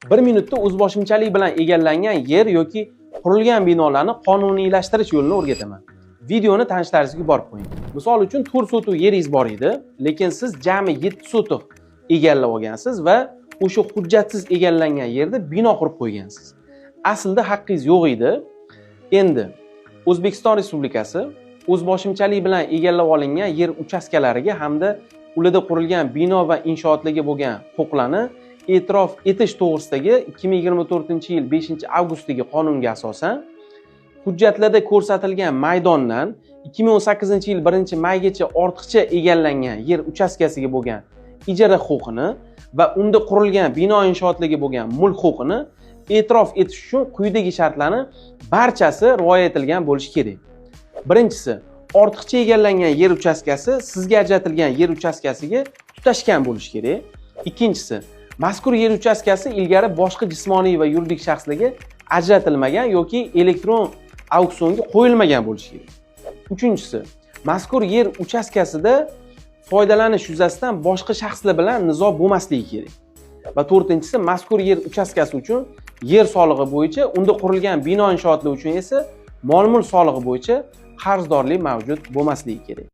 Bir minutda o'zboshimchalik bilan egallangan yer yoki qurilgan binolarni qonuniylashtirish yo'lini o'rgataman. Videoni tanishlaringizga yuborib qo'ying. Misol uchun, 4 sotix yeringiz bor edi, lekin siz jami 7 sotix egallab olgansiz va o'sha hujjatsiz egallangan yerda bino qurib qo'ygansiz. Aslida haqqingiz yo'q edi. Endi O'zbekiston Respublikasi o'zboshimchalik bilan egallab olingan yer uchastkalariga hamda ularda qurilgan bino va inshootlarga bo'lgan huquqlarni e'tirof etish to'g'risidagi 2024-yil 5-avgustdagi qonunga asosan hujjatlarda ko'rsatilgan maydondan 2018-yil 1-maygacha ortiqcha egallangan yer uchastkasiga bo'lgan ijara huquqini va unda qurilgan bino inshootlarga bo'lgan mulk huquqini e'tirof etish uchun quyidagi shartlarni barchasi rioya etilgan bo'lishi kerak. Birinchisi, ortiqcha egallangan yer uchastkasi sizga ajratilgan yer uchastkasiga tutashgan bo'lishi kerak. Ikkinchisi, mazkur yer uchastkasi ilgari boshqa jismoniy va yuridik shaxslarga ajratilmagan yoki elektron auksionga qo'yilmagan bo'lishi kerak. Uchinchisi, mazkur yer uchastkasida foydalanish yuzasidan boshqa shaxslar bilan nizo bo'lmasligi kerak. Va to'rtinchisi, mazkur yer uchastkasi uchun yer solig'i bo'yicha, unda qurilgan bino inshootlar uchun esa mol-mulk solig'i bo'yicha qarzdorlik mavjud bo'lmasligi kerak.